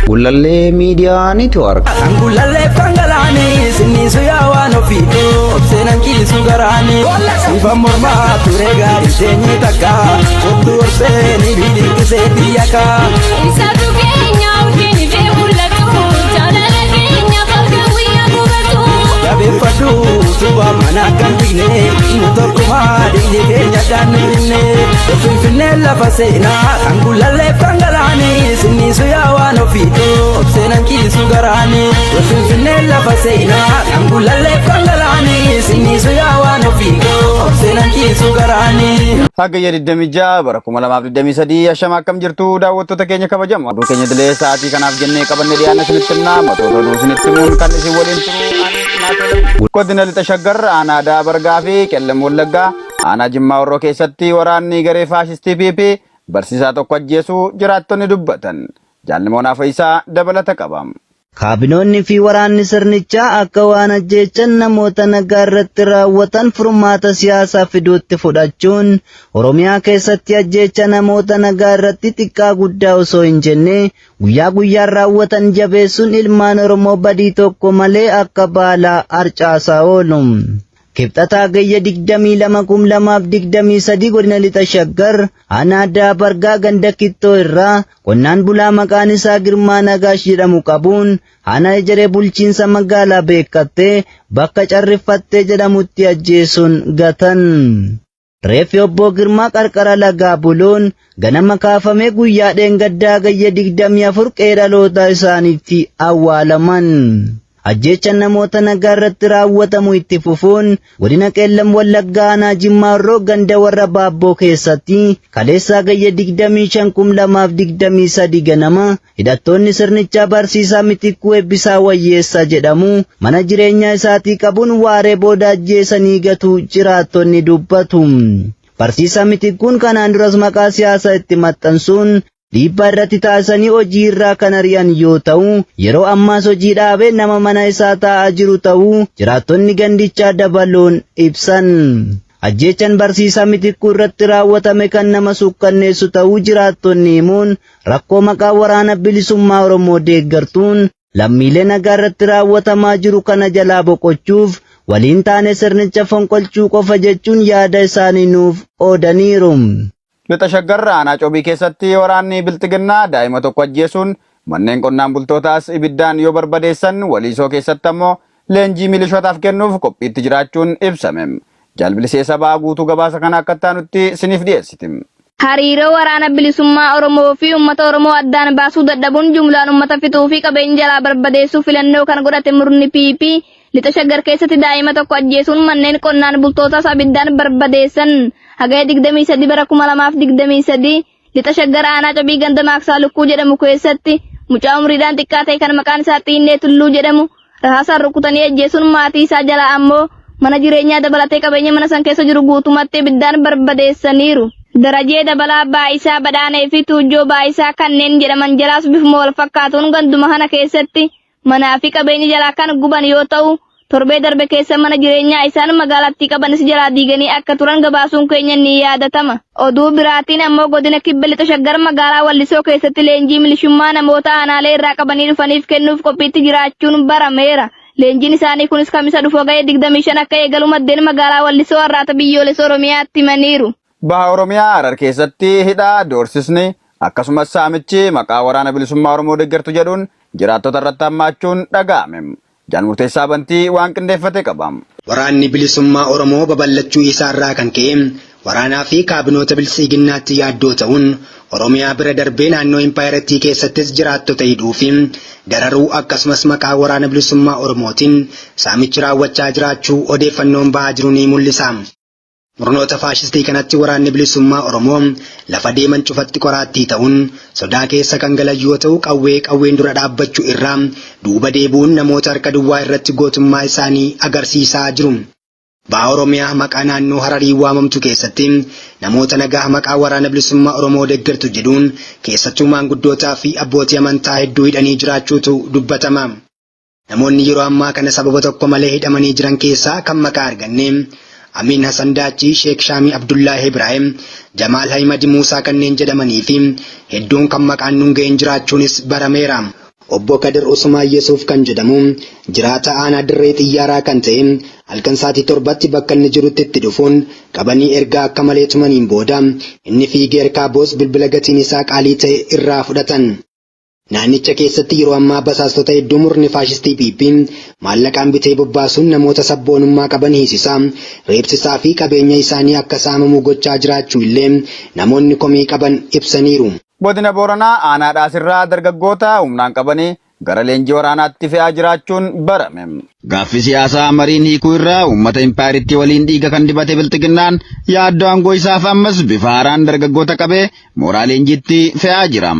Gullallee Miidiyaa Neetwoork. Kan gullallee fangalaanii sinniisu yaa waan ofiitu obseenan ciisu garaanii siifan mormaa ture gaarii teenyee takka kottu obseenii biliqqisee biyyaka. Isaatu keenya wajjin ifee mul'atu jaalala keenya bakka guyyaa gubatu. Jabeeffadhu utubaa mana kan dhigne nu tokkumaa dhiigni keenya dhaan nu finne. Finfinnee lafa seenaa kan gullallee fangalaanii sinniisu yaa waan ofiitu obseenan ciisu garaanii. Finfinnee lafa seenaa kan gullallee fangalaanii sinniisu yaa waan ofiitu obseenan ciisu garaanii. Hagayya 26 bara 2023 ashama akkam jirtu daawwattoota keenya kabajamoo. Oduu keenya idilee sa'aatii kanaaf jennee qabanne dhiyaanna isinitti himna. Matoota oduu isinitti himuun kan isin waliin turu ani Naatoo. Godina Lixa Shaggar aanaa Daa Bargaa fi Qellem Wallaggaa aanaa Jimmaa Horroo keessatti waraanni garee faashistii PP barsiisaa tokko ajjeesuu jiraattonni dubbatan. Jaalli Faayisaa dabalata qaba. Kaabinoonni fi waraanni sirnichaa akka waan ajjeechan namoota nagaa irratti raawwatan furmaata siyaasaa fiduutti fudhachuun Oromiyaa keessatti ajjeecha namoota nagaa irratti xiqqaa guddaa osoo hin jenne guyyaa guyyaan raawwatan jabeessuun ilmaan Oromoo badii tokko malee akka baalaa harcaasaa oolu. Kibxata Hagayya 22,2023 godina Lixa Shaggar aanaa Addaa Bargaa ganda Kittoo irraa qonnaan bulaa maqaan isaa Girmaa Nagaash jedhamu qabuun aanaa Ejeree bulchiinsa magaalaa beekattee bakka carriffattee jedhamutti ajjeesuun gatan. Reeffi obbo Girmaa qarqara lagaa buluun ganama kaafamee guyyaa dheengaddaa Hagayya 24 qe'ee dhaloota isaaniitti awwaalaman. Ajjeechaan namoota nagaa irratti raawwatamu itti fufuun godina Qeellam Wallaggaa aanaa Jimmaa Horroo ganda warra Baabboo keessatti kaleessa Hagayya 25,2023 ganama hidhattoonni sirnichaa barsiisaa Mitikkuu Eebbisaa Wayyeessaa jedhamu mana jireenyaa isaatii qabuun waaree booda ajjeesanii gatu jiraattonni dubbatu. Barsiisaa Mitikkuun kanaan duras maqaa siyaasaa itti maxxansuun dhiibbaa irratti taasisanii hojii irraa kan ari'an yoo ta'u, yeroo ammaas hojii dhaabee nama mana isaa taa'aa jiru ta'uu jiraattonni gandichaa dabaluun ibsan. Ajjeechaan barsiisaa Mitikkuu irratti raawwatame kan nama suukkanneessu ta'uu jiraattonni himuun rakkoo maqaa waraana bilisummaa Oromoo deeggartuun lammiilee nagaa irratti raawwatamaa jiru kana jalaa boqochuuf waliin taane sirnicha fonqolchuu qofa jechuun yaada isaanii nuuf qoodaniiru. Lixa Shaggar aanaa Cobii keessatti waraanni Bilxiginnaa daa'ima tokko ajjeesuun manneen qonnaan bultootaas ibiddaan yoo barbadeessan Waliisoo keessatti ammoo leenjii milishootaaf kennuuf qophiitti jiraachuun ibsame. Jaalbilisee sabaa guutuu gabaasa kana akka taanutti isiniif dhiyeessiti. Hariiroo waraana bilisummaa Oromoo fi uummata Oromoo addaan baasuu dadhabuun jumlaan uummata fixuu fi qabeenya jalaa barbadeessuu filannoo kan godhate murni PP Lixa Shaggar keessatti daa'ima tokko ajjeesuun manneen qonnaan bultootaas abiddaan barbadeessan. Hagaya 23 bara 2023 Lixa Shaggar aanaa Cobii ganda Maaksaa Lukkuu jedhamu keessatti mucaa umriidhaan xiqqaa ta'e kan maqaan isaa Xiinnee Tulluu jedhamu rasaasaan rukutanii ajjeesuun maatii isaa jalaa ammoo mana jireenyaa dabalatee qabeenya mana san keessa jiru guutumatti ibiddaan barbadeessaniiru. Darajee Dabalaa Baayisaa Badhaanee fi Tuujjoo Baayisaa kanneen jedhaman jalaas bifuma wal fakkaatuun ganduma kana keessatti manaa fi qabeenya jalaa kan guban yoo ta'u, torbee darbe keessa mana jireenyaa isaan magaalattii qabanis jalaa diiganii akka turan gabaasuun keenya ni yaadatama. Oduu biraatiin ammoo godina Kibba Lixa Shaggar magaalaa Wallisoo keessatti leenjii milishummaa namoota aanaalee irraa qabanii dhufaniif kennuuf qophiitti jiraachuun barameera. Leenjiin isaanii kunis Kamisa dhufu Hagayya 25 akka eegalu maddeen magaalaa Wallisoo Arraata Biyyoolessa Oromiyaatti himaniiru. Baha Oromiyaa Harar keessatti hidhaa, doorsisni akkasumas saamichi maqaa waraana bilisummaa Oromoo deeggartu jedhuun jiraattota irratti hammaachuun dhaga'ame. Jaal Murteessaa Bantii waan qindeeffate qaba. Waraanni bilisummaa Oromoo babal'achuu isaarraa kan ka'e waraanaa fi kaabinoota biltsiginnaatti yaaddoo ta'uun Oromiyaa bira darbee naannoo impaayerattii keessattis jiraattota hidhuu fi dararuu akkasumas maqaa waraana bilisummaa Oromootiin saamichi raawwachaa jiraachuu odeeffannoon ba'aa jiru ni mul'isa. Murnoota faashistii kanatti waraanni bilisummaa Oromoo lafa deeman cufatti qoraattii ta'uun sodaa keessa kan galan yoo ta'u qawwee qawween dura dhaabbachuu irraa duuba deebi'uun namoota harka duwwaa irratti gootummaa isaanii agarsiisaa jiru. Baha Oromiyaa maqaa naannoo Hararii waamamtu keessatti namoota nagaa maqaa waraana bilisummaa Oromoo deeggartu jedhuun keessattuu maanguddootaa fi abbootii amantaa hedduu hidhanii jiraachuutu dubbatama. Namoonni yeroo ammaa kana sababa tokko malee hidhamanii jiran keessaa kan maqaa arganne Amiin Hassan Daachii, Sheek Shaamii Abdullaahi Ibraahim, Jamaal Ahimad Muusaa kanneen jedhamanii fi hedduun kan maqaan nun ga'in jiraachuunis barameera. Obbo Kadir Usmaan Yesuuf kan jedhamu jiraataa aanaa Dirree Xiyyaaraa kan ta'e halkan sa'aatii 7tti bakka inni jirutti itti dhufuun qabanii erga akka malee tumaniin booda inni fiigee harkaa ba'us bilbila gatiin isaa qaalii ta'e irraa fudhatan. Naannicha keessatti yeroo ammaa basaastota hedduu murni faashistii PP maallaqaan bitee bobbaasuun namoota sabboonummaa qaban hiisisaa, reebsisaa fi qabeenya isaanii akka saamamu gochaa jiraachuu illee namoonni komii qaban ibsaniiru. Godina Booranaa aanaa Dhaasirraa dargaggoota humnaan qabanii gara leenjii waraanaatti fe'aa jiraachuun barame. Gaaffii siyaasaa mariin hiikuu irraa uummata impaayeritti waliin dhiiga kan dibate Bilxiginnaan yaaddoo aangoo isaaf ammas bifa haaraan dargaggoota qabee mooraa leenjiitti fe'aa jira.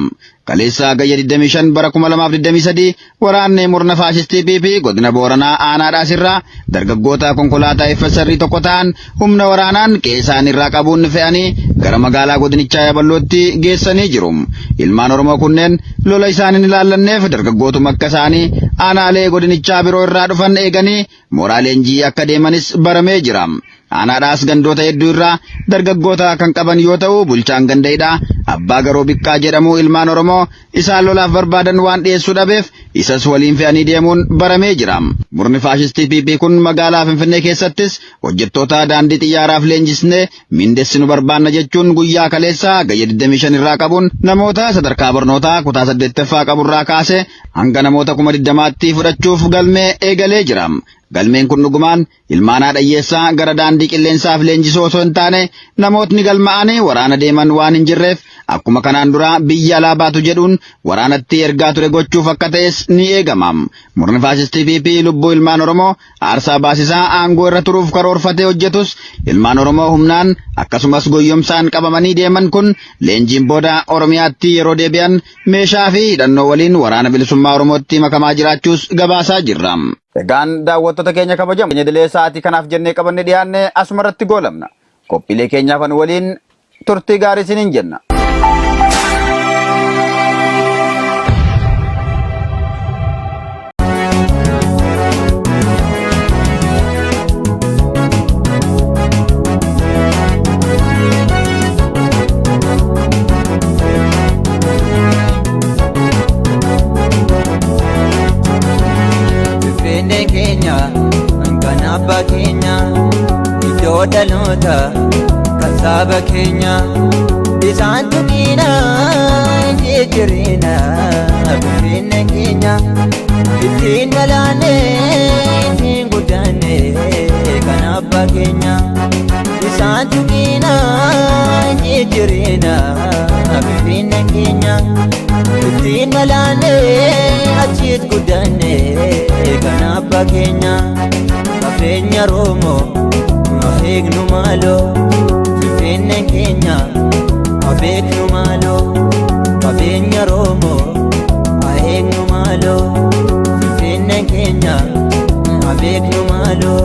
Kaleessa Hagayya 25 bara 2023 waraanni murna faashistii PP godina Booranaa aanaa Dhaasirraa dargaggoota konkolaataa FSR tokko ta'an humna waraanaan qe'ee isaanii irraa qabuun fe'anii gara magaalaa godinichaa Yaballootti geessanii jiru. Ilmaan Oromoo kunneen lola isaan hin ilaallanneef dargaggootuma akka isaanii aanaalee godinichaa biroo irraa dhufan eeganii mooraa leenjii akka deemanis baramee jira. Aanaadhaas gandoota hedduu irraa dargaggoota kan qaban yoo ta'u bulchaan ganda hidhaa Abbaa Garoo Biqqaa jedhamu ilmaan Oromoo isaan lolaaf barbaadan waan dhiyeessuu dhabeef isas waliin fe'anii deemuun baramee jira. Murni faashistii PP kun magaalaa Finfinnee keessattis hojjettoota daandii xiyyaaraaf leenjisnee miindessinu barbaanna jechuun guyyaa kaleessa Hagayya 25 irraa qabuun namoota sadarkaa barnootaa kutaa 8ffaa qaburraa kaasee hanga namoota 20,000tti fudhachuuf galmee eegalee jira. Galmeen kun dhugumaan ilmaan haadha hiyyeessaa gara daandii qilleensaaf leenjisuu osoo hin taane namootni galma'anii waraana deeman waan hin jirreef akkuma kanaan dura biyya alaa baatu jedhuun waraanatti ergaa ture gochuuf akka ta'es ni eegama. Murni faasistii PP lubbuu ilmaan Oromoo aarsaa baasisaa aangoo irra turuuf karoorfatee hojjetus ilmaan Oromoo humnaan akkasumas goyyomsaan qabamanii deeman kun leenjiin booda Oromiyaatti yeroo deebi'an meeshaa fi hidhannoo waliin waraana bilisummaa Oromootti makamaa jiraachuus gabaasaa jirra. Egaan daawwattoota keenya kabajamoo keenya idilee sa'aatii kanaaf jennee qabanne dhiyaanne asuma irratti goolabna. Qophiilee keenyaaf anu waliin turtii gaarii isiniin jenna. Finfinnee keenya kan abbaa keenya iddoo dhaloota kan saba keenya isaan tuqiina jijjiirina Finfinnee keenya ittiin dhalaanne ittiin guddanne kan abbaa keenya isaan tuqiina jijjiirina Finfinnee keenya. Ittiin dhalaanne achiit guddanne kan abbaa keenya qabeenya Oromoo eegnu maaloo Finfinneen keenya abeeknu maaloo qabeenya Oromoo eegnu maaloo Finfinneen keenya abeeknu maaloo.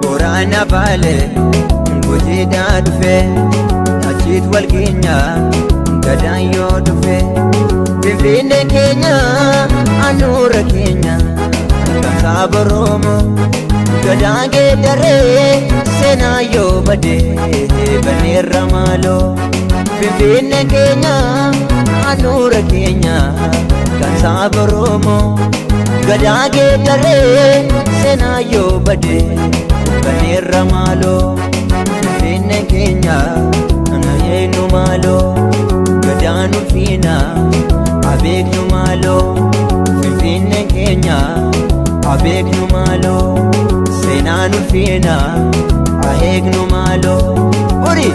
Boraana Baale gujiidhaa dhufe achiit wal keenya gadaan yoo dhufe Finfinnee keenya handhuura keenya kan saba Oromoo gadaan geeddaree seenaa yoo bade baneerra maaloo Finfinnee keenya handhuura keenya kan saba Oromoo gadaa geeddaree seenaa yoo bade baneerra maaloo Finfinnee keenya na eenyu maaloo gadaan ulfiina abeeknu maaloo Finfinnee keenya abeeknu maaloo seenaan ulfiina aheeknu maaloo. Uri!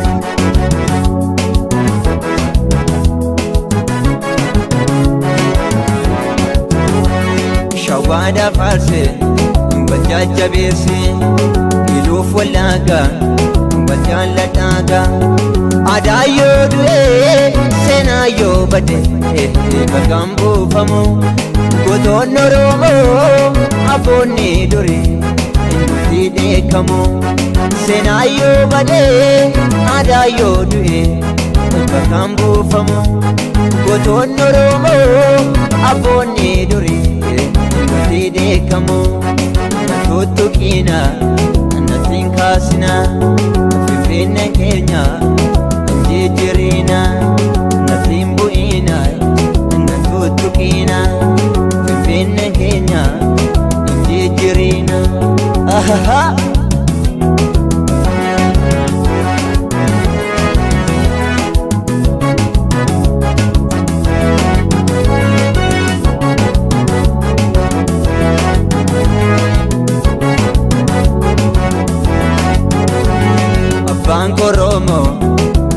Shawwaadha faarse wal jajjabeesse iluuf wallaaga wal jaalladhaaga aadaa yoo du'e seenaa yoo bade bakka hin buufamu gotoonni Oromoo abboonni durii nutti dheekkamu seenaa yoo bade aadaa yoo du'e bakka hin buufamu gotoonni Oromoo abboonni durii nutti dheekkamu na tuttuqiina natti hin kaasina Finfinneen keenya hin jijjiirina, natti hin bu'ina, na tuttuqina. Finfinneen keenya hin jijjiirina. Ahaha. Abbaan Oromoo,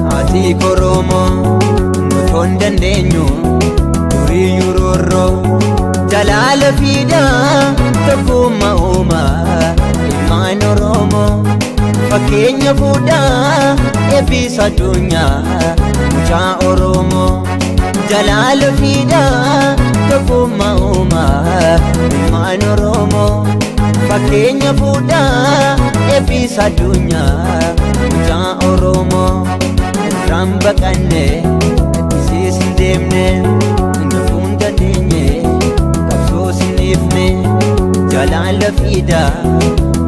haati Oromoo, nuti hin dandeenyu duriyyuu roorroo. Jalaala fiidaa tokkummaa uumaa ilmaan Oromoo. Fakkeenya fuudhaa eebbisa addunyaa mucaa Oromoo. Jalaala fiidaa tokkummaa uumaa ilmaan Oromoo. Fakkeenya fuudhaa eebbisa addunyaa mucaa Oromoo. Irraan baqanne isiis hin deemne dafuu hin dandeenye qabsoos hin dhiifne. Jalaala fiidaa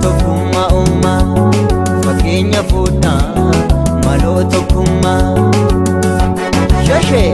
tokkummaa uumaa fakkeenya fuudhaa maloo tokkummaa. Shashee.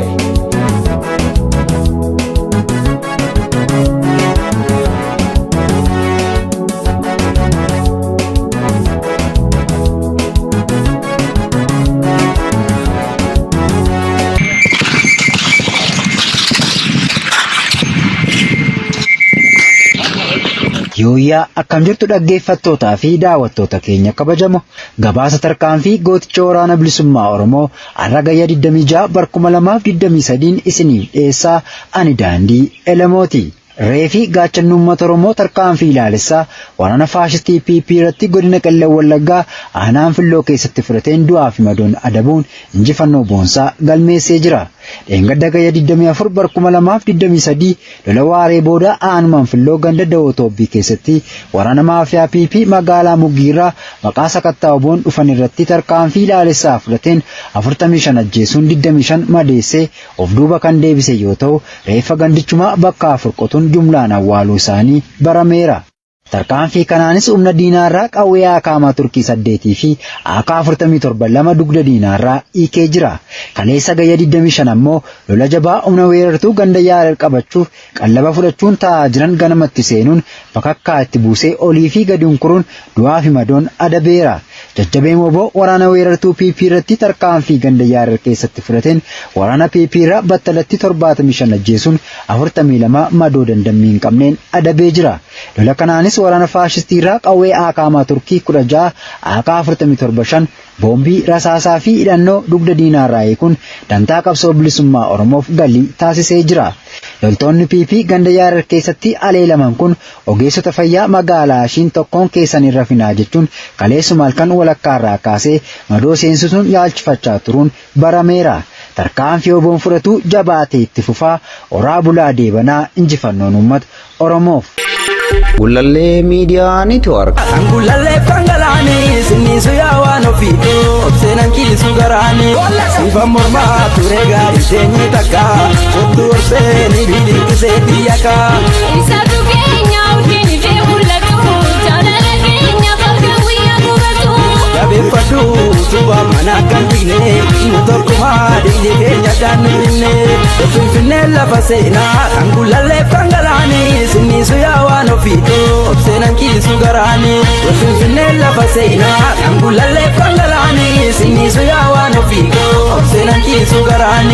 Yooyyaa, akkam jirtu dhaggeeffattootaa fi daawwattoota keenya kabajamoo? Gabaasa tarkaanfii gooticha waraana bilisummaa Oromoo har'a gayya 26 bar 2023 isiniif dhiyeessaa ani Daandii Elemooti. Reefi gaachanni uummata Oromoo tarkaanfii ilaalessaa waraana faashistii PP irratti godina Qellem Wallaggaa aanaa Anfilloo keessatti fudhateen du'aa fi madoon adabuun injifannoo boonsaa galmeessee jira. Dheengadda gayya 24 bar 2023 lola waaree booda aanuma Anfilloo ganda Dawoo Toobbii keessatti waraana maafiyaa PP magaalaa Muggiirraa maqaa sakattaa oboon dhufan irratti tarkaanfii ilaalessaa fudhateen 45 ajjeesuun 25 madeessee of duuba kan deebise yoo ta'u, reeffa gandichumaa bakka afur qotuun jumlaan awwaaluu isaanii barameera. Tarkaanfii kanaanis humna diinaarraa qawwee akaamaa Turkii 8 fi AK 47 lama dugda diinaarraa hiikee jira. Kaleessa gayya 25 ammoo lola jabaa humna weerartuu ganda Yaarer qabachuuf qallaba fudhachuun taa'aa jiran ganamatti seenuun bakakkaa itti buusee olii fi gadi unkuruun du'aa fi madoon adabeera. Jajjabeen wbo waraana weerartuu PP irratti tarkaanfii ganda Yaarer keessatti fudhateen waraana PP irraa battalatti 75 ajjeesuun 42 madoo dandammii hin qabneen adabee jira. Lola kanaanis waraana faashistii irraa qawwee akaamaa Turkii 16, AK 47 5, boombii, rasaasaa fi hidhannoo dugda diinaarraa hiikuun dantaa qabsoo bilisummaa Oromoof galii taasisee jira. Loltoonni PP ganda Yaarer keessatti aleelaman kun ogeessota fayyaa magaalaa Ashiin tokkoon keessan hin rafinaa jechuun kaleessuma halkan walakkaarraa kaasee madoo seensisuun yaalchifachaa turuun barameera. Tarkaanfii oboon fudhatu jabaatee itti fufaa oraa bulaa deebanaa injifannoon uummata Oromoof. Gullallee Miidiyaa Network. Kan gullallee fangalaanii sinniisu yaa waan ofiitu obseenan ciisu garaanii siifan mormaa ture gaarii teenyee takka kottu obseeni biliqqisee tiyyaka. Ibsaatu keenya urjiin ifee mul'atu jaalala keenya falka guyyaa gubatu. Jabeeffadhu utubaa mana kan digne nu tokkumaa dhiigni keenya kan nu finne. Finfinnee lafa seenaa kan gullallee fangalaanii sinniisu yaa waan ofiitu obseenan ciisu garaanii. Finfinnee lafa seenaa kan gullallee fangalaanii sinniisu yaa waan ofiitu obseenan ciisu garaanii.